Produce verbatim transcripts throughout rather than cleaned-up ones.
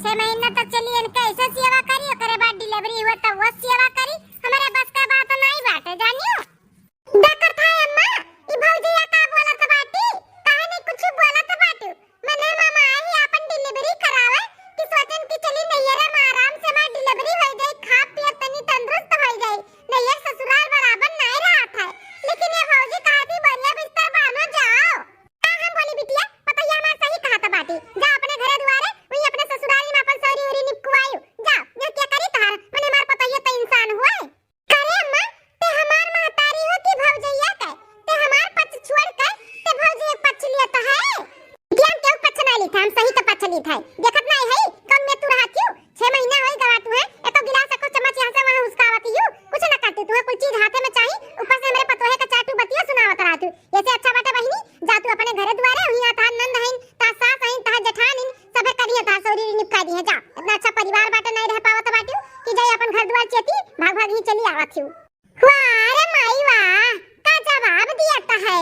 छह महीना तक चली इनके ऐसे सेवा करी, ओकरे बाद delivery हुए तब वो सेवा करी। हमरे बस का बात नाहीं बाटे, जानियो। देखत है अम्मा, ई भौजिया का बोलत बाटी, काहे नहीं कुछ बोलत बाटी? मने मामा आई आपन delivery करावे कि सोचन कि चली नैहरे में आराम से हमार delivery हो जाई, खा पिए तनी तंदुरुस्त हो जाई। नैहर ससुराल बराबर नाहीं रहत है, लेकिन ये भौजी कहती बढ़िया बिस्तर बानो जाओ। का हम बोली बिटिया, पतोहिया हमार सही कहत बाटी, जा अपने घरे दुआरे, वही अपने ससुराल में अपन सौरी उरी निपकुआयु, जा, यहाँ क्या करी तहार, मने हमार पतोहिया तो इंसान हुए। करे अम्मा, ते हमार महतारी हो कि भौजैया के? ते हमार पक्ष छोड़ के ते भौजी के पक्ष लियत है? बिटिया, हम केहू पक्ष नाहीं लीत है, हम सही के पक्ष लीत है। देखत नाहीं है, कौन में तू रहत हूँ? छह महीना होई गवा तू है, एको गिलास, एको चम्मच यहाँ से वहाँ हुसकावत हूँ, कुछ न करती। तुम्हें कुल चीज हाथे में चाही, ऊपर से हमरे पतोहे के चार ठू बतिया सुनावत रहत हूँ। ऐसे अच्छा बाटे बहिनी, जा तू अपने घरे दुआरे, वहीं तहार नंद हईन, तहार सास हईन, तहार जेठान हईन, सभे करिहे तहार सौरी निपका दिहे, जा। इतना अच्छा परिवार बाटे, नाहीं रह पावत बाटियो कि जाई अपन घर दुआर चेती, भाग भाग ही चली आवत हियो। वाह रे माई वाह, का जवाब दिया त है।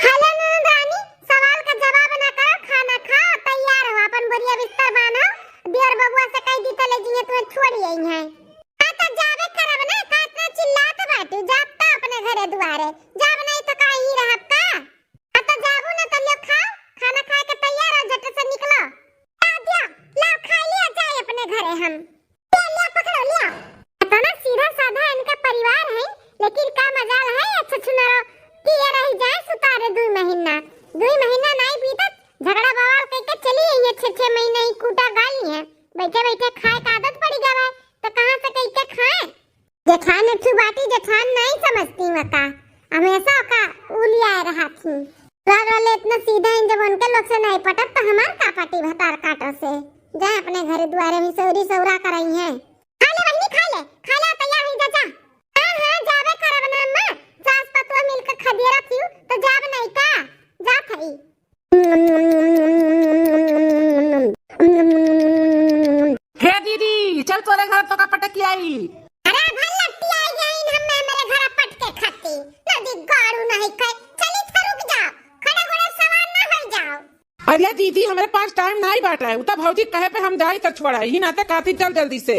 हेलो ननद रानी, सवाल का जवाब ना करो, खाना खाओ, तैयार हो, अपन बोरिया बिस्तर बांधो, दियर बबुआ से कह दी त ले जिहे तुम्हें छोड़ी आई है। हाँ तो जाबे करब ना, का इतना चिल्लात बाटू, जाब त अपने घरे दुआरे, जाब नाहीं तो का यहीं रहब का? हाँ तो जाबू ना तो लो खाओ, खाना खाए के तैयार हो, झट से निकलो। ला दिया, लाओ खा लिया जाए अपने घरे हम। लिया, लिया, पकड़ो, लिया। इतना सीधा साधा इनका परिवार है, लेकिन का मजाल है, अच्छा सुनरो, कि ये रह जाए सुतारे दुई महीना। दुई महीना नाहीं बीतत, झगड़ा बवाल कइके चली आई है, छह, छह महीना ही कूटा गाली है। बैठे बैठे खाए का आदत पड़ी गवा है, तो कहाँ से कइके खाए? जेठान अच्छू बाटी, जेठान नाहीं समझती वका, हमेशा का उलियाए रहत ही। घर वाले इतना सीधा हैं, जब उनके लोग से नाहीं पटत तो हमार का पटी भतार काटो से। जाए अपने घरे दुआरे में सौरी सौरा करई हैं। खा ले बहिनी, खा ले, खा ले, तैयार हुई जा, जा। हाँ, हाँ, जाबे करब ना अम्मा, सास पतोह मिलके खदियरत हियो, तो जाब नाहीं का, जात हई। हे दीदी, चल तोरे घर तोका पटक के आई। अरे भल लट्टी आई गई हमें मेरे घर पटके खाती। नदी गाड़ू नहीं खाए। चली थे रुक जाओ। खड़े घोड़े सवार ना हो जाओ। अरे दीदी, हमरे पास time नाहीं बाटे। उता भौजी कहे पे हम जाई त छोड़ा। ही नाते कहती चल जल्दी से।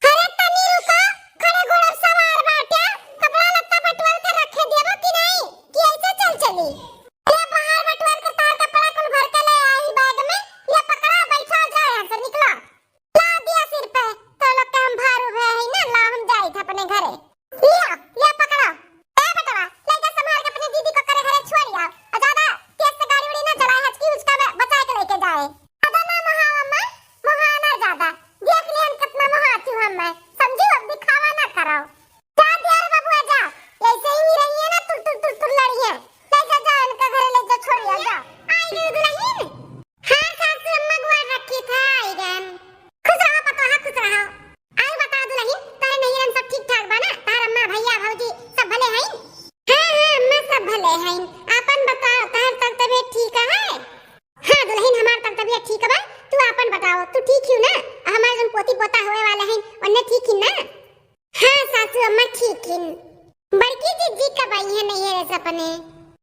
अरे तनी रुको, खड़े घोड़े सवार बाटे। कपड़ा लत्ता बटवल के रखे देबो कि नहीं? कि ऐसे चल चली? ले बाहर बटुअर के तार कपड़ा कुल भर के ले आई बैग में। ले पकड़ा, बैठा, जा यहाँ से निकला। ला दिया सिर पे, तो लोग के हम भार उभे है ना, ला हम जाइत अपने घरे। लिया, ले पकड़ा। ए बेटवा, लइका संभाल के अपने दीदी को करे घरे छोड़ आओ। और ज्यादा तेज से गाड़ी उड़ी ना चलाए, हचकी उचका में बचा के लेके जाए। ज्यादा ना मोहाओ अम्मा, मोहा ना ज्यादा। देख लियन कितना मोहाती हूँ हम मैं। समझी, अब दिखावा ना कराओ। जा दियार बबुआ जा, ऐसे ही रहिए ना, तुर तुर तुर तुर लड़िए। ले जा, जा इनका घरे ले जा, छोड़िए जा। आई गई दुल्हन। हाँ सासू अम्मा, गोड़ रखी था, आई गन। खुश रहो पतोहा, खुश रहो। आई बता दुल्हन, तारे नैहरन सब ठीक ठाक बा ना? तार अम्मा, भैया, भौजी सब भले हैं? हाँ हाँ अम्मा, सब भले हैं। आपन बताओ, तार तब तबीयत ठीक है? हाँ दुल्हन, हमार तब तबीयत ठीक बा। तू आपन बताओ, तू ठीक ही ना? हमार जन पोती पोता होए वाले हैं, उन्हें ठीक ही ना? हाँ सासू अम्मा ठीक हिन। बड़की जिज्जी कब आई है नैहरे से अपने?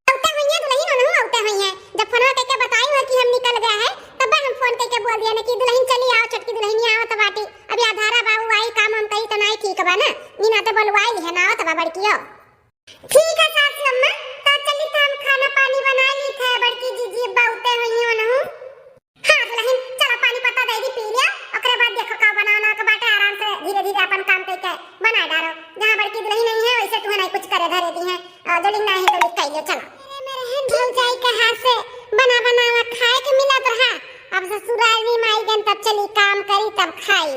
अउते होइहें दुल्हन, उनहु अउते होइहें। जब फोनवा कइके बताई हो कि हम निकल गए हैं, तब हम फोन कइके बोल दिया ना कि दुल्हन चली आओ, छोटकी दुल्हनिया आवत बाटी। अब या धारा बाबू आई, काम हम कही तो नाहीं ठीक बा ना, ई नाते बोलवाई लिहे ना आवत बा बड़कियो। ठीक है सासू अम्मा, तो चली तो हम खाना पानी बनाइ ली थे, बड़की जिज्जी अउते होइहें उनहु। हाँ दुल्हन, चला पानी पत्ता दे दी, पी लिया, ओकरे बाद देखो का बनाना के बाटे, आराम से धीरे धीरे अपन काम कइके बनाए डारो। जहाँ बड़की दुल्हन नहीं है, वैसे तुम्हें नहीं कुछ करे धरे दी है, और जो लिखना है तो लिख के लियो, चला। मेरे रहन भौजाई के हाथ से बना बनावा खाए के मिलत रहा, अब ससुराल में आई गन तब चली काम करी तब खाई।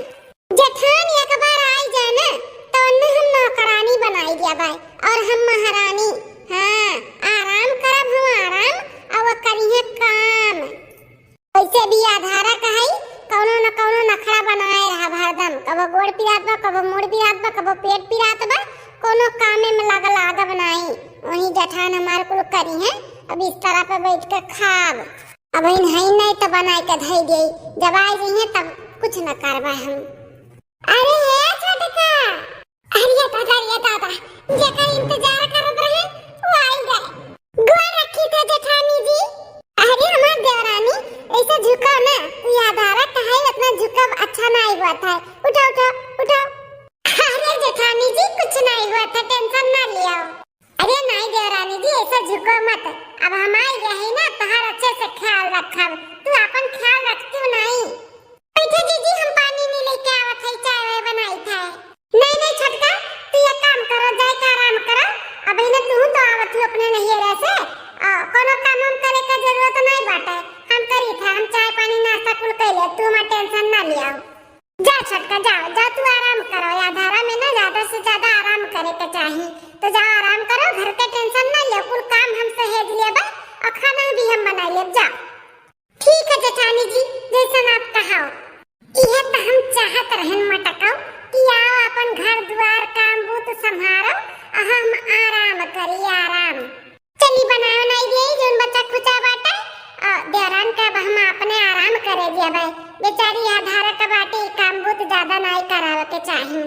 जेठान एक बार आई जाए ना, तो उन्हें हम नौकरानी बनाई दिया बाय, और हम महारानी। हाँ, आराम करब हम आराम, और वो करिहे काम। वैसे भी आधारा कहई, कौनो न कौनो नखड़ा बनाए रहब हरदम। कबो गोड़ पिरात बा, कबो मुड़ पिरात बा, कबो पेट पिरात बा, कौनो कामे में लागल आगब नाई। वहीं जेठान हमार कुल करिहे, अब इस तरह पे बैठ के खाब। अब इन हई नहीं तो बनाए के धई देई, जब आ जइहे तब कुछ न करबा हम। अरे हे छोटका, अरे दादा, अरे दादा, जेकर इंतजार करत रहे, वो आइल रहे। गोड़ रखी थे जेठानी जी। अरे हमार देवरानी, ऐसे झुकाओ ना, तू याद आ रहा, कहाँ इतना झुकाव है। उठो, उठो, उठो। अरे जेठानी जी, कुछ नाहीं हुआ था, tension ना लियो। अरे नाहीं देवरानी जी, ऐसे झुको मत। अब हम आइ गए ही ना, तोहार अच्छे से ख्याल रखब। तू आपन ख्याल रखतिउ नाहीं। बैठो जीजी, हम पानी नहीं लेके आवत है, चाय वाय बनाइत है। नहीं, नहीं छोटका, तू एक काम करो, जाइके आराम करो। अबहिने तू तो आवत ही अपने नैहरे से, आ, कोनो काम हम करे का जरूरत नहीं बाटे। हम करी था, हम चाय पानी नाश्ता कुल कर ले, तू हमार tension ना लियो। जा छोटका, जाओ, जाओ, तू आराम करो। या धारा में ना ज्यादा से ज्यादा आराम करे के चाही। तो जाओ आराम करो, घर के tension ना लियो, कुल काम हम सहेज लेबे और खाना भी हम बनाइ लेब। जाओ। ठीक है जेठानी जी, जैसन आप कहो। इहे तो हम चाहत रहन मटकाऊ कि आओ अपन घर दुआर काम बूत संभारो, आ हम आराम करी, आराम। चली बनाओ नहीं दे, जोन बचा खुचा बाटे, आ देवरान का अब हम अपने आराम करे दिया भाई। बेचारी यह धारा का बाटे, काम बूत ज्यादा नहीं करावे के चाही।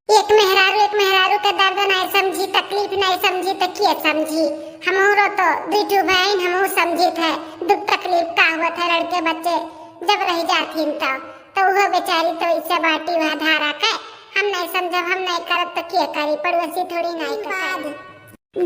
एक मेहरारू, एक मेहरारू के दर्द नाहीं समझी, तकलीफ नाहीं समझी, त के समझी? हमहू रो तो दुई ठो बहिन, हमहू समझित है, दुख तकलीफ का हुआ था लड़के बच्चे जब रह जाथिन तो, तो वो बेचारी तो इसे बाटी वह धारा के, हम नाहीं समझब, हम नाहीं करब तो के करी, पड़ोसी थोड़ी नाहीं करी।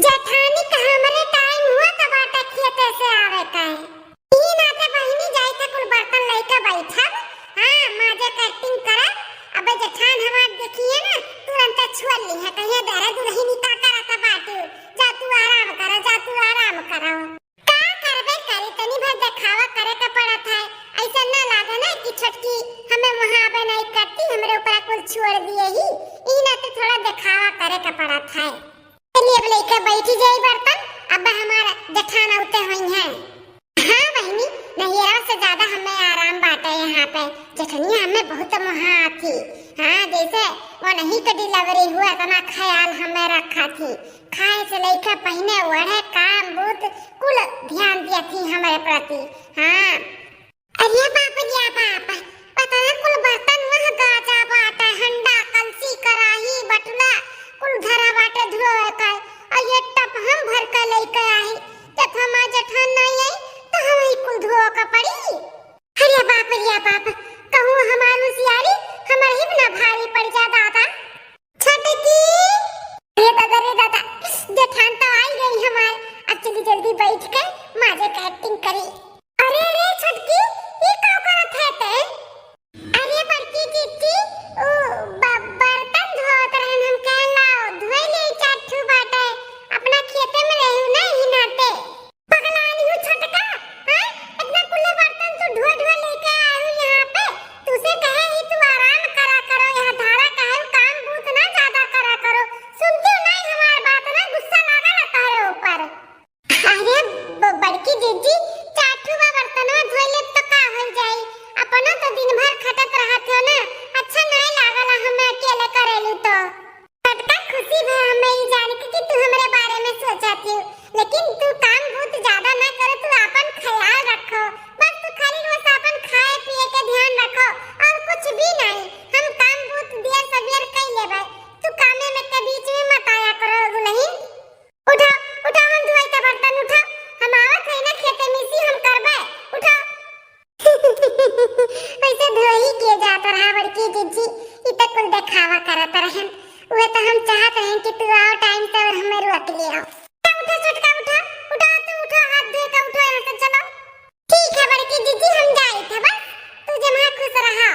जेठानी का हमरे time हुआ त बाटे खेते से आवे का है। ई नाते बहिनी जाई थे कुल बर्तन लइके बैठब। हाँ, माजे के acting करब। अबे जेठान हमार देखिए ना, तुरंत छोड़ ली है, कहिए दे रे दुल्हनी का करत बाटू। जा तू आराम करो, जा तू आराम करो। का करबे करी, तनी भर देखावा करे के पड़त है। ऐसा ना लागे ना कि छोटकी हमें मुहाबे नहीं करती, हमरे ऊपर कुल छोड़ दिए ही। ई नाते थोड़ा देखावा करे के पड़त है। चलिए, अब लइके बैठी जाई बर्तन, अब हमार जेठान आउते होइहैं। हाँ बहिनी, नैहरा से ज्यादा हमें आराम बाटे यहाँ पे। जेठनिया हमें बहुत मोहा थी। हाँ, जैसे वो नहीं के delivery हुआ, इतना ख्याल हमें रखा थी। खाए से लइके पहिने ओढ़े, काम बूत कुल ध्यान दिया थी हमारे प्रति। हाँ। अरे बाप रे बाप, पता ना कुल बर्तन वह गाजा बाटे, हंडा, कलसी, कराही, बटुला, कुल धरा बाटे धोए का। और ये टप हम भर के लेके आई, जब हमार जेठान नहीं आई, तो हम ही कुल धोए का पड़ी। अरे बाप रे बाप, कहूँ हमार होशियारी, हमार ही ना भारी पड़ जा दादा। छोटकी। अरे दादा रे दादा, जेठान तो आई गई हमार। अब चली जल्दी बैठ के माजे के acting करी। अरे अरे छोटकी, ये का करत है ते? अरे बड़की जीजी, ओ ब-, बर्तन धोत रहन, हम कहन लाओ धोए ले चार ठू बाटे, अपना खेते में रहू ना ही नाते। पगलानी हूँ छोटका, हैं? इतना कुल्ले बर्तन तू ढो ढो लेके आए हो यहाँ पे। तुसे कहे ही तू आराम करा करो, यहाँ धारा का है, काम बूत ना ज्यादा करा करो। सुनती हो नहीं हमार बात ना, गुस्सा लागा रहता है ऊपर। अरे ब-, बड़की जीजी, चार ठू बा बर्तनवा धोए ले तो का हो जाई? अपनो तो दिन भर खटत रहत हो ना, अच्छा नहीं लागला हमें अकेले करेलू तो। छोटका खुशी भा हमें ई जान के कि तू हमरे बारे में सोचत हो, लेकिन तू काम बहुत ज्यादा ना करो, तू आपन ख्याल रखो, बस तू खाली बस आपन खाए पिए के ध्यान रखो और कुछ भी नहीं। हम काम बहुत दिया सबियर कई लेबे, तू कामे में के बीच में मत आया करो दुल्हन। उठा, उठा, हम धोई के बर्तन उठा, हम आवत है ना खेते में से हम करबे, उठा। वैसे धोई के जात रहा बड़की जीजी, ई त कुल देखावा करत रहन। उहे त हम चाहत रहन कि तू आओ time से और हमें रोक ले आओ। उठा, उठा छोटका, उठा, उठा, तू उठा, हाथ धोए का उठा, यहाँ से चलो। ठीक है बड़की जीजी, हम जाई थे बस, तू जमा खुश रहा।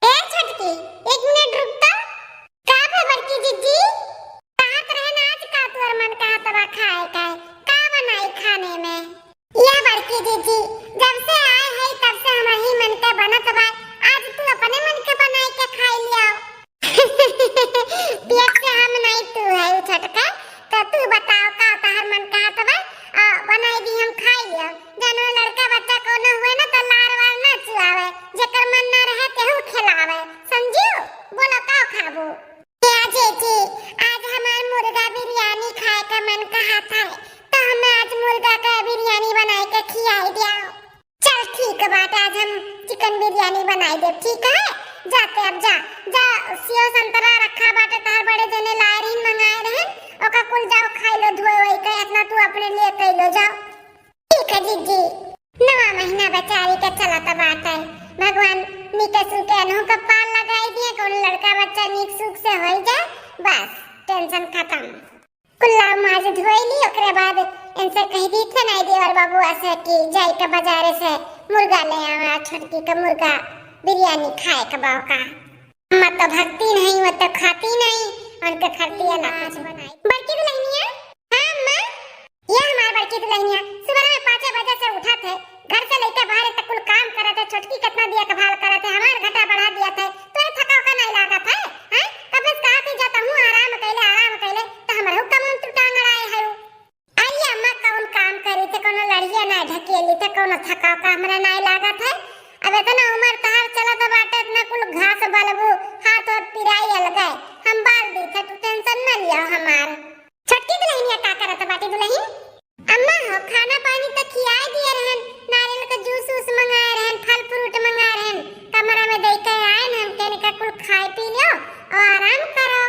ए छोटकी, एक मिनट रुक तो। का बा बड़की जीजी? कहत रहन आज का तोर मन कहत बा खाए का, का बनाई खाने में? या बड़की जीजी, जब से आए है तब से हमर ही मन के बनत बा। आज तू अपने मन के बनाई के खाई लिया। पेट से हम नहीं तू है उ छोटका, तो तू बताओ का तहर मन कहत बा, आ, बनाई दी हम खाई लिया। जानो लड़का बच्चा कोनो हुए ना तो लार वार ना चुआवे, जेकर मन ना रहे तेहू खिलावे, समझियो? बोलो का खाबू? या जीजी, आज हमार मुर्गा बिरयानी खाए का मन कहत है, तो हमें आज मुर्गा का बिरयानी बनाए के खियाई दिया। चल ठीक बाटे, आज हम chicken बिरयानी बनाई देब, ठीक है? जाते अब जा, जा सेव संतरा रखा बाटे, तहार बड़े जने लाए रहीन, मंगाए रहे, ओका कुल जाओ खाई लो, धोए वोए के, इतना तू अपने लिए कई लो, जाओ। ठीक है जीजी। नवा महीना बेचारी के चलत बाटे, भगवान निके सुके अनहु के पार पढ़ाई दिया, कौन लड़का बच्चा नीक सुख से होई जाए, बस tension खत्म। कुल्ला माज धोई ली, ओकरे बाद इनसे कह दी थे नाई देवर बबुआ से कि जाई के बाजारे से मुर्गा ले आवा, छोटकी के मुर्गा बिरयानी खाए के बा ओका। अम्मा तो भक्ति नहीं, वो तो खाती नहीं, उनके खातिर अलग कुछ बनाई। बड़की दुल्हनिया, हाँ अम्मा, ये हमार बड़की दुल्हनिया सुबह में पाँचे बजे से उठत है, घर से लेके बाहर तक कुल काम करत है, छोटकी कितना देखभाल करत है, हमार घटा बढ़ा दिया थे, तोरे थकाव का नहीं लागत है, हैं? कब से कहा थी जा तहूँ आराम कैले, आराम कैले, तो हमरहू कमन तू टांग अड़ाए है। अरे अम्मा कौन काम करी थे, कोनो लड़िया ना ढकेली थे, कोनो थकाव का हमरा नहीं लागत है। अब इतना उम्र तहार चलत बाटे, इतना कुल घास बलबू, हाथ और पिराई अलगे, हम बाल दी थे, तू tension ना लिया हमार। छोटकी दुल्हनिया का करत बाटी दुल्हन? अम्मा हो, खाना पानी तो खियाए दिए रहन, नारियल का juice वूस मंगाए रहन, फल fruit मंगाए रहन, कमरा में दे के आए न, हम कहने का कुल खाए पी लियो और आराम करो।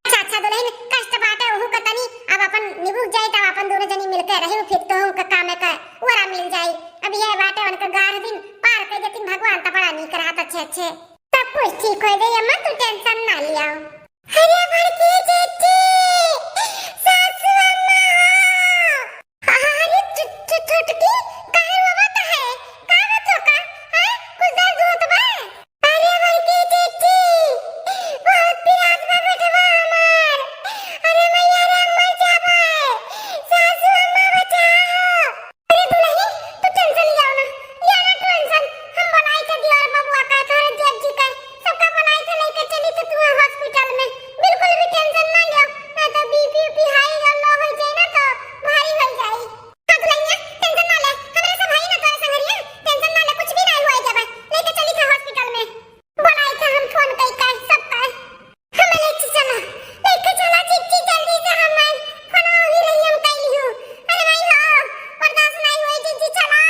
अच्छा, अच्छा दुल्हन, कष्ट बाटे ओहू का तनी, अब अपन निबुक जाई तब अपन दोनों जनी मिलके रही, फिर तो हमका कामे का ओरा मिल जाई। अब ये बाटे उनका ग्यारह दिन पार कर देती भगवान, तो बड़ा नीक रहत अच्छे अच्छे। सब कुछ ठीक हो जाई अम्मा, तू tension ना लिया। अरे बड़की जीजी, सासू अम्मा हो। अरे छु-, छु-, छोटकी, काहे रोवत है? का बात हो का? हैं? कुछ दर्द होत बा? अरे बड़की जीजी, बहुत पिरात बा बेटवा हमार। अरे मैया रे, हम मर जाबे। सासू अम्मा बचाओ। अरे दुल्हन, तू tension लियाओ ना, लिया ना tension। हम बोलाई थे दियोर बबुआ का, तोहरे जेठ जी का, सबका बोलाई थे लेके चली थे तू hospital में। बिल्कुल भी tension ना लियो, ना तो BP उपी high या low हो जाए ना तो भारी हो जाए। हाँ दुल्हनिया, tension ना ले, हमरे सब भाई ना तोरे संगरिया, tension ना ले, कुछ भी ना हुआ जाबे, लेके चली थे hospital में। बोलाई थे हम phone कई का, सब का। हमें लेके चला, लेके चला जीजी, जल्दी से हम आई। फोनवा भी रही हम कैली हूँ। अरे भाई हो, बर्दाश्त नहीं हुई जीजी, चला।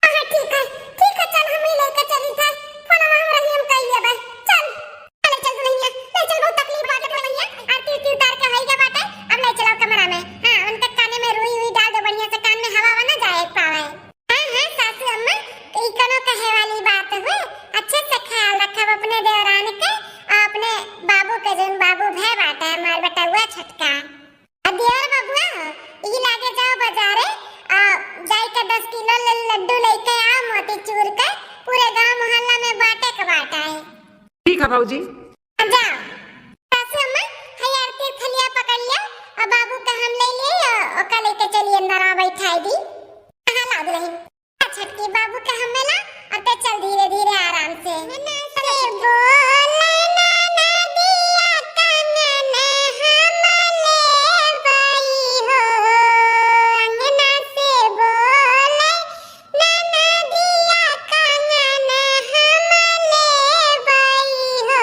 हाँ, ठीक है, ठीक है, चल हम ही लेके चली थे। फोनवा हम रही हम कैली है भाई, चल। चल, चल दुल्हनिया, ले चल, बहुत तकलीफ बाटे दुल्हनिया। आरती उरती उतार के हई के बाटे, अब ले चलो कमरा में। हाँ, उनके काने में रुई हुई डाल दो बढ़िया से, कान में हवा हवा ना जाए पावे। हाँ, हाँ, सासू अम्मा, ई कोनो कहे वाली बात हुए? अच्छे से ख्याल रखब अपने देवरान के, आ अपने बाबू के, जौन बाबू भय बाटे, हमार बेटउआ छोटका। आ देवर बबुआ हो, ई लागे जाओ बाजारे, आ जाई के दस किलो ल-, लड्डू लेके आओ मोतीचूर के, पूरे गांव मोहल्ला में बांटे के बाटे। ठीक है भौजी। जा। सासू अम्मा, हई आरती थलिया पकड़ लिया, और बाबू का हम ले लिए, और ओका लेके चली अंदर, आ बैठाई दी। हाँ, ला दुल्हन। आ छोटकी, बाबू का हमें ला, और ते चल धीरे धीरे आराम से। अंगना से बोले ना नदिया कंगन हम लेबई हो, अंगना से बोले ना नदिया कंगन हम लेबई हो,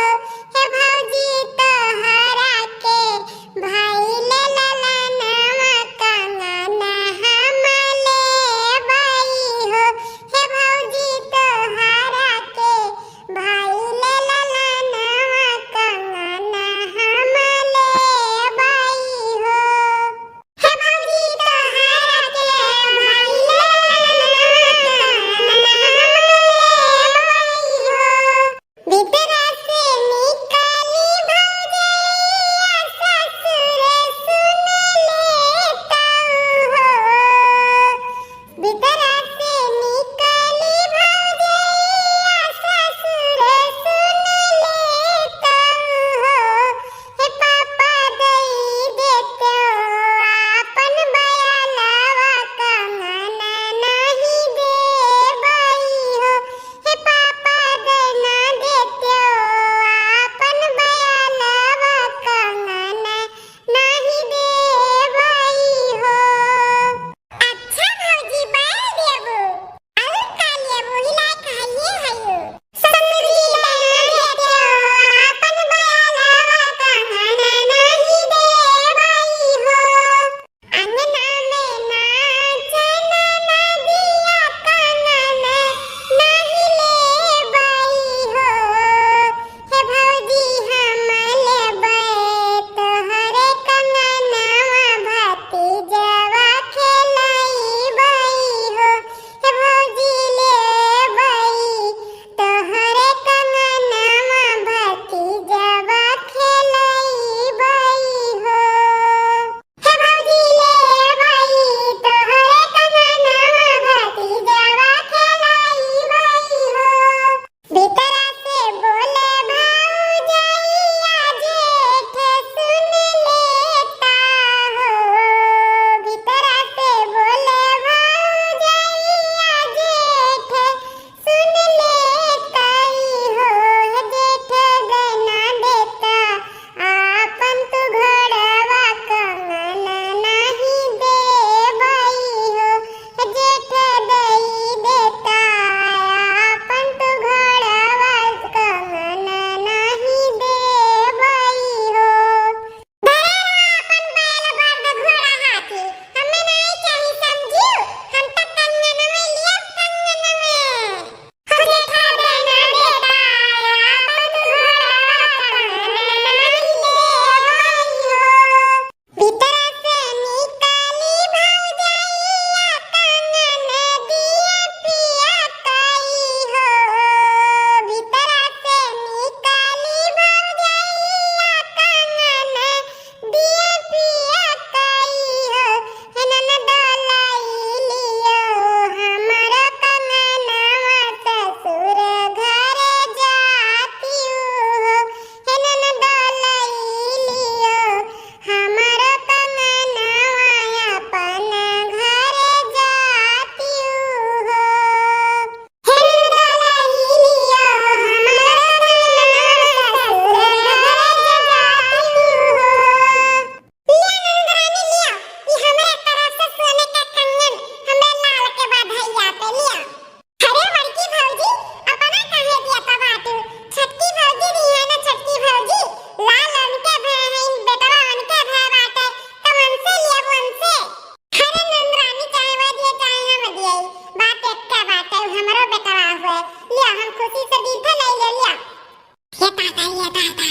हे दादा, हे दादा,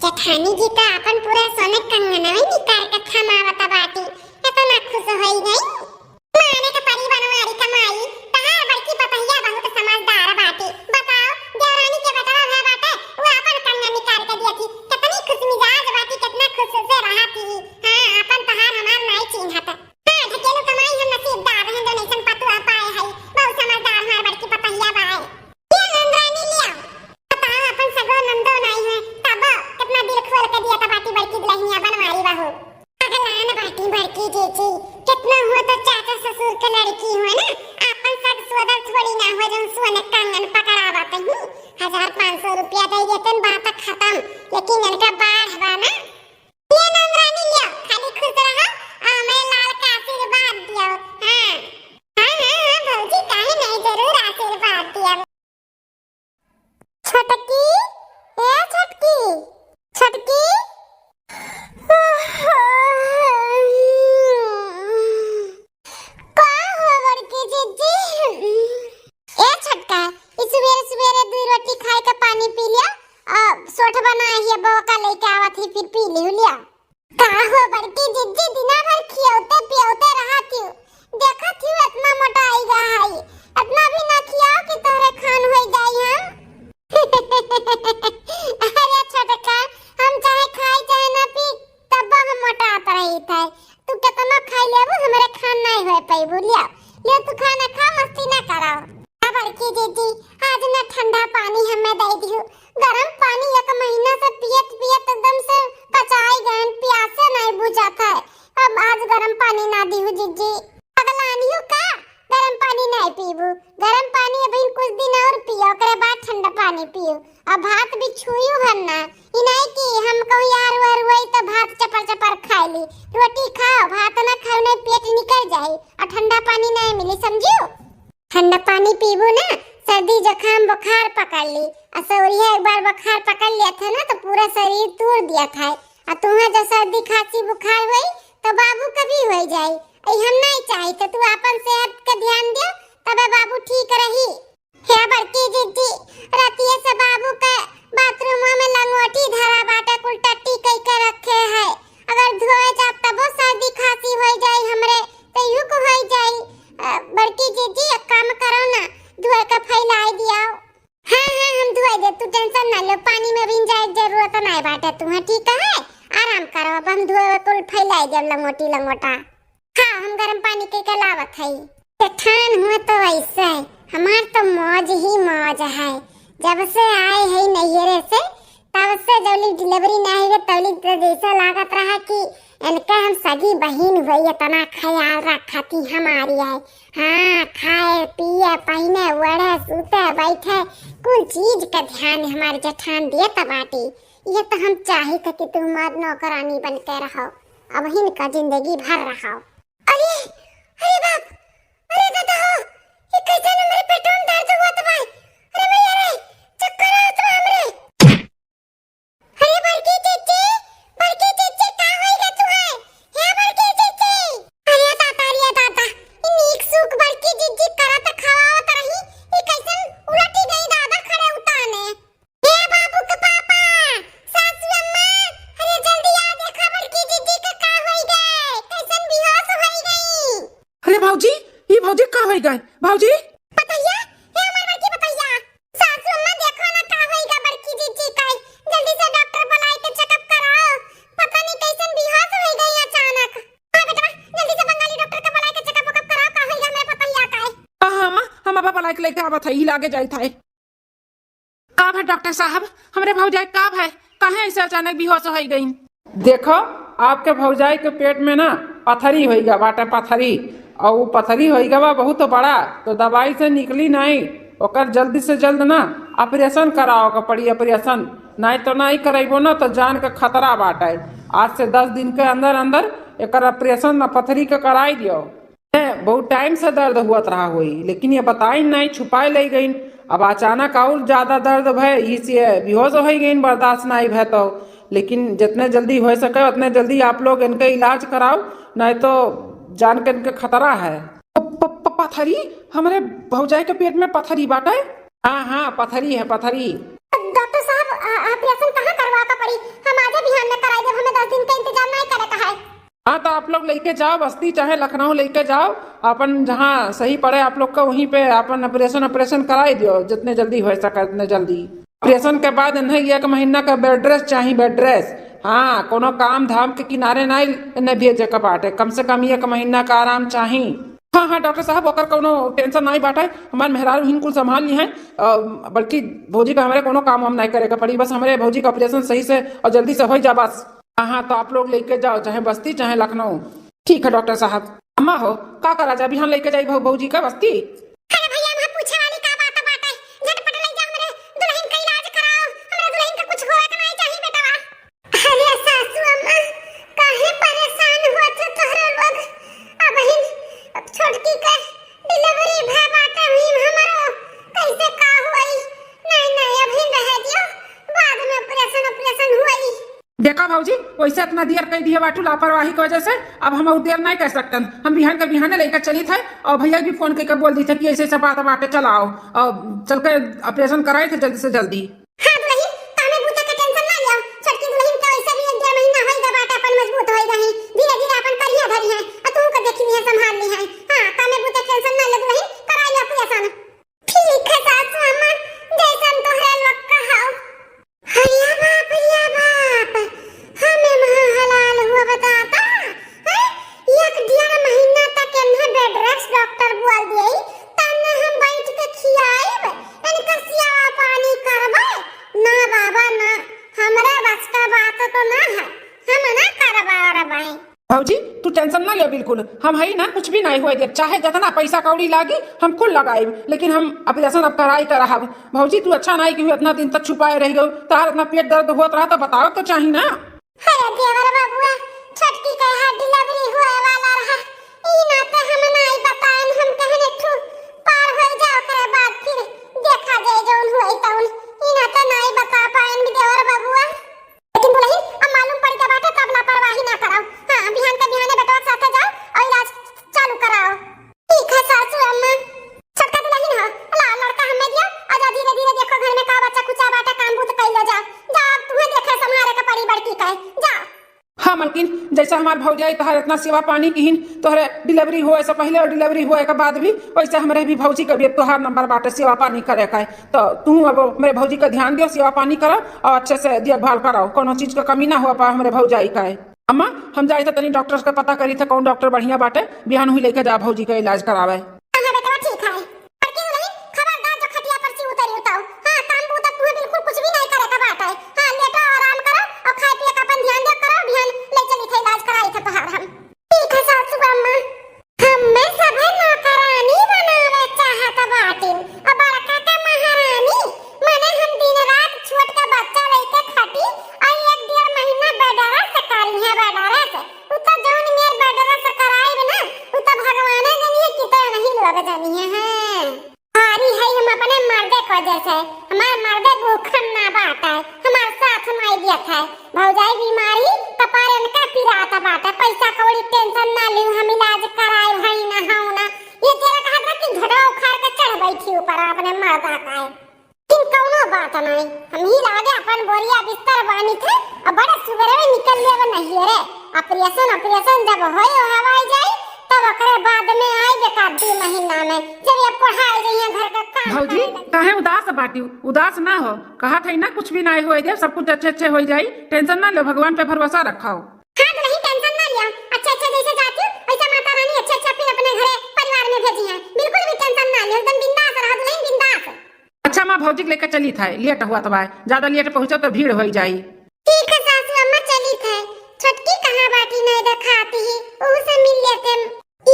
जेठानी जी तो अपन पूरा सोने कंगनवे निकाल के थमावत बाटी, इतना खुश होई गई। माने के परी बनवारी कमाई, तहार बड़की पतहिया बहुत समझदार बाटी। बताओ, देवरानी के बेटवा भय बाटे, वो अपन कंगन निकाल के दिया थी, कितनी खुश मिजाज बाटी, कितना खुश से रहा थी। हाँ, अपन तहार हमार नाई चिन्हत। हाँ, ढकेलू कमाई हम नसीबदार हैं, donation पतुआ पाए हई, बहुत समझदार हमार बड़की पतहिया बाए। ये नंदरानी लिया, बताओ, अपन सगो नंदो नाई है, तब कितना दिल खोल के दिया था बाटी बड़की दुल्हनिया बनवारी बहू। अगलान बाटी बड़की जीजी, कितना हुआ तो चाचा ससुर के लड़की हुआ ना, अपन सग सोदर थोड़ी ना हुआ, जौन सोने कंगन पकड़ावा कहीं, हजार पाँच सौ रुपया दे देतन, बात खत्म। लेकिन इनका बाढ़ बा ना, ये नंदरानी लियो, खाली खुश रहो, और हमें लाल का आशीर्वाद दियो। हाँ, हाँ, हाँ, हाँ, भौजी, काहे नहीं, जरूर आशीर्वाद दियो। छोटकी, ए छोटकी, छोटकी। का हो बड़की जीजी? ए छोटका, ई सुबेरे सुबेरे दुई रोटी खाए के पानी पी लिया, आ, सोठ बना हिया, बौका लेके आवत ही, फिर पी लिहु लिया। का हो बड़की जिज्जी, दिना भर खियौते पियौते रहत हिउ, देखत हिउ एतना मोटाई गा हई, एतना भी ना खियाओ कि तोहरे खान होई जाई हम। अरे छोटका, हम चाहे खाई चाहे ना पी, तब हम मोटात रही थे। तू केतना खाई लेबू, हमरे खान नहीं होए पैबू। लिया, लिया तू खाना खा, मस्ती ना करो। आ बड़की जिज्जी, आज ना ठंडा पानी हमें दे दिहु, गरम पानी एक महीना से पियत पियत एकदम से कचाई गए, प्यासे नहीं बुझात है। अब आज गरम पानी ना दिहु जिज्जी। पगलानियो का? गरम पानी नहीं पीबू, गरम पानी अभी कुछ दिन और पियो, ओकरे बाद ठंडा पानी पियो। अब भात भी छुइयो हन ना, ई नहीं कि हम कहूँ यार वार वही तो भात चपर चपर खाए ली। रोटी खाओ, भात ना खाओ, नहीं पेट निकल जाई और ठंडा पानी नहीं मिली, समझियो? ठंडा पानी पीबू ना, सर्दी जुकाम बुखार पकड़ ली। आ सौरिया एक बार बुखार पकड़ लिया था ना, तो पूरा शरीर तोड़ दिया था। आ तुम्हें जो सर्दी खांसी बुखार होई, तो बाबू का भी होई जाई। ई हम नहीं चाही, तो तू अपन सेहत का ध्यान दियो, तबे बाबू ठीक रही। हे बड़की जिज्जी, रतिये से बाबू के बाथरूम में लंगोटी धरा बाटे, कुल टट्टी कई के रखे है। अगर धोए जाब तबो सर्दी खांसी होई जाई हमरे, तो युक होई जाई। अ, बड़की जिज्जी, एक काम करो ना, धोए के फैलाई दियाओ। हाँ, हाँ, हम धोए दे, तू tension ना लो, पानी में भी जाए के जरूरत नहीं बाटे तुम्हें, ठीक है? आराम करो, अब हम धोए कुल फैलाई देब लंगोटी लंगोटा। हाँ, हम गरम पानी के के लावत हई। जेठान हुआ तो ऐसे है, हमार तो मौज ही मौज है। जब से आए है नैहरे से, तब से जौली delivery ना हुई, तौली तो जैसे लागत रहा कि इनका हम सगी बहिन हुई, इतना ख्याल रखती हमारी है। हाँ, खाए, पिए, पहिने, ओढ़े, सूते, बैठे, कुल चीज का ध्यान हमारे जेठान दिए त बाटी। ये तो हम चाहित कि तू हमार नौकरानी बन के रहो। अब हिनका जिंदगी भर रहो। अरे, अरे बाप, अरे दादा हो, ये कैसे हमरे पेटवा में दर्द हुआ त भाई? अरे भैया रे, चक्कर आवत बा हमरे। अरे बड़की जिज्जी, बड़की जिज्जी, का होई गा तुहे? हे बड़की जिज्जी। अरे दादा, अरे दादा, ई नीक सूख बड़की जिज्जी करत खवावत रही, ई कैसन उलटी गई दादा खड़े उताने। हे बाबू के पापा, सासू अम्मा, अरे जल्दी आ देखा बड़की जिज्जी के का होई गए, कैसन बेहोश होई गई। अरे भौजी, ई भौजी का होई गए? भौजी? पतैया, हे हमार बड़की पतैया, सासू अम्मा देखो ना का होई गा बड़की जिज्जी का, जल्दी से डॉक्टर बुलाए के checkup कराओ, पता नहीं कैसन बेहोश होई गई अचानक। हाँ बेटवा, जल्दी से बंगाली डॉक्टर के बुलाए के checkup वेकअप कराओ, का होई गा हमरे पतैया का। हाँ, हाँ, अम्मा, हम अब बुलाए के लेके आवत है, ई लागे जाइत है। का भा डॉक्टर साहब, हमरे भौजाई का भा, काहे ऐसे अचानक बेहोश होई गईन? देखो, आपके भौजाई के पेट में ना पथरी होई गा बाटे, पथरी। और वो पथरी होई गा बा बहुत बड़ा, तो दवाई से निकली नहीं, ओकर जल्दी से जल्द ना operation कराओ के पड़ी, operation। नहीं तो नहीं करैबो ना तो जान के खतरा बाटे। आज से दस दिन के अंदर अंदर एकर operation ना पथरी के कराई दियो। ए, बहुत time से दर्द हुअत रहा होई, लेकिन ये बताइन नाई, छुपाए ले गईन। अब अचानक और ज्यादा दर्द भय, इसे बेहोश हो गईन, बर्दाश्त नाई भय तो। लेकिन जितने जल्दी हो सके उतने जल्दी आप लोग इनके इलाज कराओ, नहीं तो जान के इनके खतरा है। प-, प-, प-, पथरी? हमरे भौजाई के पेट में पथरी बाटे? हाँ, हाँ, पथरी है, पथरी। डॉक्टर साहब, तो आप लोग लेके जाओ बस्ती, चाहे लखनऊ लेके जाओ, अपन जहाँ सही पड़े आप लोग का, वहीं पे अपन ऑपरेशन, ऑपरेशन कराई दियो जितने जल्दी हो सके उतने जल्दी। ऑपरेशन के बाद इन्हें एक महीना का बेड रेस्ट चाही, बेड रेस्ट। हाँ, कोनो काम धाम के किनारे ना इन्हें भेजे के बाटे, कम से कम एक महीना का आराम चाही। हाँ, हाँ, डॉक्टर साहब, ओकर कोनो टेंशन नहीं बाटे, हमार मेहरारू हिन कुल संभाल ली हैं, अ, बल्कि भौजी का हमारे कोनो काम वाम नहीं करे के पड़ी, बस हमारे भौजी का ऑपरेशन सही से और जल्दी से हो जा बस। हाँ, हाँ, तो आप लोग लेके जाओ, चाहे बस्ती, चाहे लखनऊ। ठीक है डॉक्टर साहब। अम्मा हो, का करा जा, बिहान लेके जाई भौ-, भौजी का बस्ती? अरे भैया, वहाँ पूछे वाली का बात बाटे? झटपट ले जा हमरे दुल्हन का इलाज कराओ, हमरे दुल्हन का कुछ होए के नहीं चाहिए बेटवा। अरे सासू अम्मा, काहे परेशान होत हो तोहरे लोग? अबहिन छोटकी के डिलीवरी भय बाटे, हुई हमरो कैसे का होई? नहीं, नहीं, अबहिन रहे दियो, बाद में ऑपरेशन, ऑपरेशन होई। देखा भौजी, वैसे इतना देर कई दिए बाटू लापरवाही की वजह से, अब हम और देर नहीं कर सकतन। हम बिहान के बिहाने लेकर चली थे और भैया भी फोन करके बोल दी थे कि ऐसे ऐसे बात बाटे, चलाओ और चल के ऑपरेशन कराई थे जल्दी से जल्दी। हाँ दुलही, कामे बूते के टेंशन ना लिया। छोटकी दुलहिन के वैसे भी एक डेढ़ महीना होई गा बाटे, अपन मजबूत होई गई, धीरे धीरे अपन करिया धरी है, आ तू के देखी है, संभाल ली है। हाँ, कामे बूते के टेंशन ना ले दुलहिन, कराई ले ऑपरेशन। ठीक है सासू अम्मा, जैसन तोहरे लोग कहो। अरे बाप रे बाप, हमें महा हलाल हुआ बताता, हैं? एक डेढ़ महीना तक इन्हें बेड रेस्ट डॉक्टर बोल दिए, तन्ने हम बैठ के खियाइब, इनका सेवा पानी करबे। ना बाबा ना, हमरा बस का बात तो ना है, हम ना करबा रबाई। भौजी, तू टेंशन ना ले बिल्कुल, हम हई ना, कुछ भी नहीं होए देब, चाहे जितना पैसा कौड़ी लागी हम कुल लगाइब, लेकिन हम ऑपरेशन अब कराई के रहब। भौजी, तू अच्छा नहीं कि इतना दिन तक छुपाए रह गयो, तार इतना पेट दर्द होत रहा तो बताओ तो चाही ना। अरे देवर बबुआ, छोटकी के हाथ डिलीवरी होए वाला रहा, ई नाते हम नहीं बताएन, हम कहने ठू पार हो जाओ, ओकरे बाद फिर देखा जाए जौन होई तौन, ई नाते नहीं बता पाएन देवर बबुआ। लेकिन दुलहिन, अब मालूम पड़ गया बाटे, तब लापरवाही ना कराओ। हाँ, बिहान के बिहाने बेटवा के साथे जाओ और इलाज चालू कराओ। ठीक है सासू अम्मा। छोटका दुलहिन हो, ला लड़का हमें दिया, और जा धीरे धीरे देखो घर में का बच्चा कुचा बाटे, काम बूत कइलो जा। जा, अब तुम्हें देखे संभारे के पड़ी बड़की का, जा। हाँ मलकिन, जैसे हमार भौजाई तोहार इतना सेवा पानी किहिन, तोहरे डिलीवरी होए से पहले और डिलीवरी होए के बाद भी, वैसे हमरे भी भौजी के भी तोहार नंबर बाटे सेवा पानी करे का। तो तू अब मेरे भौजी का ध्यान दियो, सेवा पानी करो और अच्छे से देखभाल करो, कोनो चीज का कमी ना हो पाए हमरे भौजाई का। अम्मा, हम जाई थे तनी डॉक्टर का पता करी थे, कौन डॉक्टर बढ़िया बाटे, बिहान हुई लेके जा भौजी का इलाज करावे। हाँ, हाँ, बेटवा, ठीक है। बड़की दुलहिन, खबरदार जो खटिया पर से उतरी उताऊ। हाँ, काम बूता तुम्हें बिल्कुल कुछ भी नहीं करे का बात है। हाँ, लेटो, आराम करो और खाए पिए का अपन ध्यान दे करो, बिहान ले चली थे इलाज कराई थे तोहार हम। ठीक है सासू अम्मा। हमें सभे नौकरानी बनावे चाहत बाटिन, और बड़का के महारानी, माने हम दिन रात छोट के बच्चा लेके खटी, और एक डेढ़ महीना बेड रेस्ट करी है, बेड रेस्ट। उ तो जौन मेर बेड रेस्ट कराइब ना, उ तो भगवाने जनिए कि तो नहीं लोग जनिए हैं। भारी है हम अपने मर्दे को जैसे, हमार मर्दे भूखन ना बाटे, हमार साथ नहीं देत है। भौजाई बीमारी कपार इनका पिरात बाटे, पैसा कौड़ी टेंशन ना लियो, हम इलाज कराए है ना हो ना। ये तेरा कहा था कि झटवा उखाड़ के चढ़ बैठी ऊपर अपने मर्दा का है। लेकिन कौनो बात नहीं, हम ही लागे अपन बोरिया बिस्तर बानी थे, अब बड़े सुबेरे में निकल लेवे नहीं रे। ऑपरेशन, ऑपरेशन जब होए हवाई जाई, तब ओकरे बाद में आई एक आध दू महीना में, जब ये पढ़ाई जाइए घर का काम भौजी, करे लगे। काहे उदास बाटी? उदास ना हो, कहा था ना कुछ भी ना होए दे, सब कुछ अच्छे अच्छे हो जाई, टेंशन ना लो, भगवान पे भरोसा रखाओ। हाँ दुलही, टेंशन ना लिया, अच्छे अच्छे जैसे जाती हूँ वैसे माता रानी अच्छे अच्छे फिर अपने घरे परिवार में भेजी है, बिल्कुल भी टेंशन ना लिया, एकदम बिंदास रहा दुलही, बिंदास। अच्छा माँ, भौजी के लेके चली था, लेट हुआ तो बा, ज्यादा लेट पहुँचो तो भीड़ हो जाई। ठीक है सासू अम्मा, चली थे। छोटकी कहाँ बाटी, नहीं देखाती ही, ओहू से मिल लेते।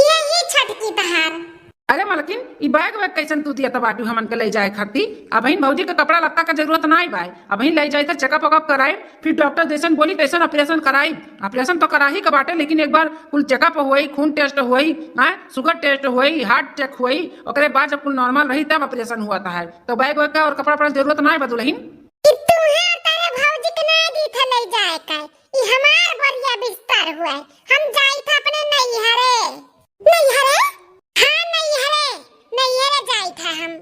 ये ही छोटकी तहार। अरे मलकिन, ई बैग वैग कैसन तू दिया बाटू हमन के ले जाए खाती? अबहिन भौजी के कपड़ा लत्ता के जरूरत नाई बाय, अबहिन ले जाए थे चेकअप वेकअप कराए, फिर डॉक्टर जैसन बोली तैसन ऑपरेशन कराई। ऑपरेशन तो कराही के बाटे, लेकिन एक बार कुल चेकअप होई, खून टेस्ट होई, हाँ, शुगर टेस्ट होई, हार्ट चेक होई, ओकरे बाद जब कुल नॉर्मल रही तब ऑपरेशन हुआ था है। तो बैग वैग का और कपड़ा वपड़ा जरूरत नाई बा दुलहिन। कि तुम्हें तेरे भौजी के ना दी थे ले जाए का, ई हमार बोरिया बिस्तर हुआ है, हम जाई थे अपने नैहरे। नैहरे? हाँ नैहरे, नैहरे जाई थे हम।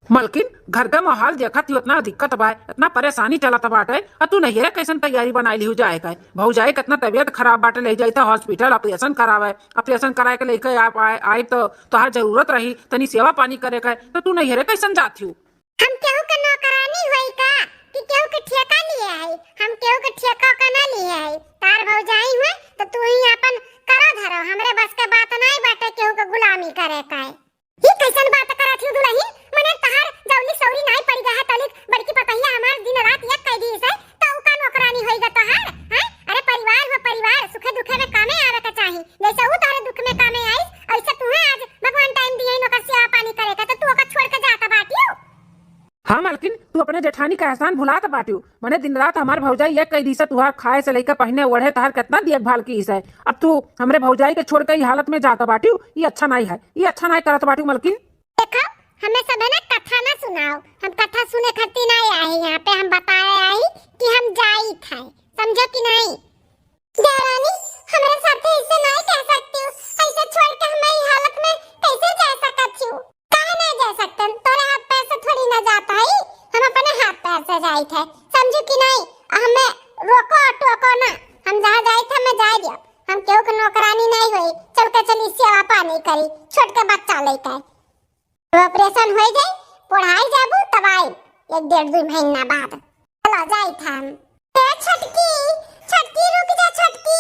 मलकिन, घर का माहौल देखत ही, इतना दिक्कत बा, इतना परेशानी चलत बाटे, अ तू नैहरे कैसन तैयारी बनाई लिहू जाए का? भौजाई के इतना तबियत खराब बाटे, ले जाई त hospital operation करावे, operation कराए के लेके आप आए, आई तो तोहार जरूरत रही तनी सेवा पानी करे का, तो तू नैहरे कैसन जात हू? हम केहू के नौकरानी होई का कि केहू के ठेका लिए आई? हम केहू के ठेका का ना लिए आई। तार भौजाई हुए तो तू ही अपन करो धरो, हमरे बस के बात नाई बाटे केहू के गुलामी करे का। ई कैसन बात करत हू दुलहिन? मने तहार जौली सौरी नाई पड़ी गया है तलिक बड़की पतहिया हमार दिन रात एक कई दी से, तो उ का नौकरानी होई गा तहार? हैं? अरे परिवार हो परिवार, सुखे दुखे में कामे आवे के चाही। जैसे उ तोहरे दुख में कामे आइस, ऐसे तुहे आज भगवान टाइम दिए ओकर सेवा पानी करे का, तो तू ओकर छोड़ के जात बाटियो। हाँ मलकिन, तू अपने जेठानी का एहसान भुलात बाटियो। मने दिन रात हमार भौजाई एक कई दी से तुहार खाए से लेकर पहिने ओढ़े तहार कितना देखभाल की से। अब तू हमरे भौजाई के छोड़ के ई हालत में जात बाटियो, ई अच्छा नाई है, ई अच्छा नाई करत बाटियो मलकिन। देखो, हमें सब है ना कथा ना सुनाओ, हम कथा सुने खातिर ना आए हैं यहाँ पे, हम बताए आई कि हम जाइत है, समझो कि नहीं? देवरानी, हमरे साथे ऐसे नहीं कह सकती हूँ, ऐसे छोड़ के हमें ई हालत में कैसे जा सकत हूँ? काहे नहीं जा सकते? तोरे हाथ पैर से थोड़ी ना जाता है, हम अपने हाथ पैर से जाइत है, समझू कि नहीं? हमें रोको टोको ना, हम जहाँ जाइत है हमें जाए दियो, हम केहू के नौकरानी नहीं होई, चल के चली सेवा पानी करी, छोट के बच्चा लेके। अब operation हो जाए, पढ़ाई जाबू तब आई, एक डेढ़ दो महीना बाद। चलो जाइत हम। ए छोटकी, छोटकी रुक जा छोटकी।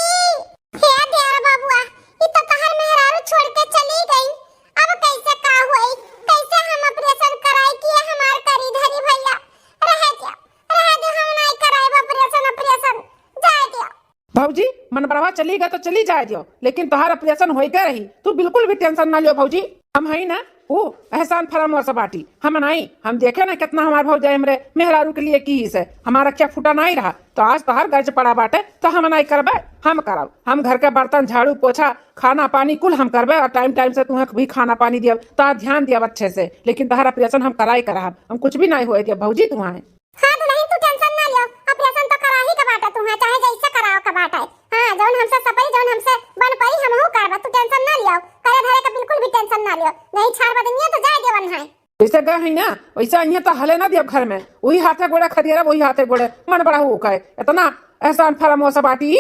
हे देवर बबुआ, ई तो तहर मेहरारू छोड़ के चली गई, अब कैसे का होई? कैसे हम operation कराई कि ये हमार करी धरी भैया? रहे दे, रहे दे, हम नहीं कराई operation, operation, जाए दे। भौजी, मनबड़वा चली गए तो चली जाए दियो, लेकिन तोहार operation होई के रही, तू बिल्कुल भी tension ना लियो भौजी। हम हई ना, ऊ एहसान फरामोश बाटी, हम नहीं, हम देखे ना कितना हमार भौजाई हमरे मेहरारू के लिए की से, हमारा क्या फूटा नहीं रहा, तो आज तोहार गर्ज पड़ा बाटे, तो हम नहीं करबे, हम करब, हम घर के बर्तन, झाड़ू, पोछा, खाना, पानी कुल हम करबे और टाइम टाइम से तुम्हें भी खाना पानी दियब, तो ध्यान दियब अच्छे से, लेकिन तोहार operation हम कराई करब, हम कुछ भी नहीं होए दियब भौजी तुम्हें। हाँ दुलहिन, तू tension ना लियो, operation तो कराही के बाटे तुहे, चाहे जैसे कराओ के बाटे। हाँ, जौन हमसे सपरी, जौन हमसे बन परी, हमहू करबा, तू tension ना लियो, करे धरे के बिल्कुल भी tension ना लियो। नहीं छाड़ बदनिया तो जाए देवन है। जैसे गए है ना, वैसे अइहें तो हले ना दियब घर में, वही हाथे गोड़े खदियारब, वही हाथे गोड़े, मनबड़ाहू का है, इतना एहसान फरामोश बाटी।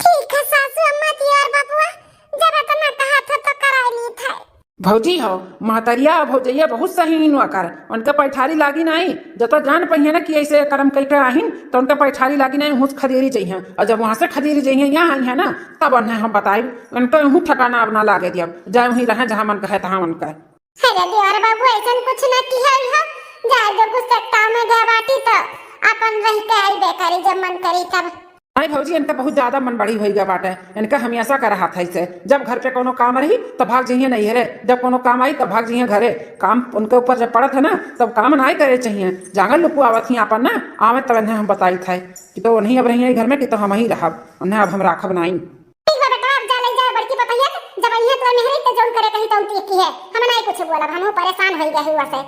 ठीक है सासू अम्मा जी और बबुआ, जब इतना कहा था तो करा ली था। भौजी हो, महतरिया और भौजैया बहुत सही इनवा कर, उनके पैठारी लागी नहीं, जब तो जान पहिए ना कि ऐसे करम कई के आहिन, तो उनके पैठारी लागी नहीं, हुस खदेरी जइहें, और जब वहाँ से खदेरी जइहें यहाँ आई है ना, तब उन्हें हम बताई, उनका यूँ ठिकाना अब ना लागे दियब, जाए वहीं रहें जहाँ मन कहे तहाँ उनका। अरे देवर बाबू, ऐसन कुछ ना किया हो, जाए दो, कुछ सत्ता में गए बाटी तो अपन रह के आई बेकारी जब मन करी तब। नहीं भौजी, इनका बहुत ज्यादा मन बड़ी होई गया बाटे। इनका हमेशा का रहत है से, जब घर पे कोनो काम रही तो भाग जइहें नैहरे, जब कोनो काम आई तब भाग जइहें घरे। काम उनके ऊपर जब पड़त है ना, तब काम नहीं करे चाहिए। जांगर लुकुआवत ही आपन ना, आवे तब इन्हें हम बताइत है कि तो नहीं अब रही है घर में कि तो हम ही रहब, उन्हें अब हम राखब नहीं। ठीक बा बेटा, अब जा ले जाए बड़की पतैया के, जब अइहें तो मेहरी तो जौन करे कही तौन ठीक की है, हम नहीं कुछ बोलब, हम परेशान होई गए हुआ से।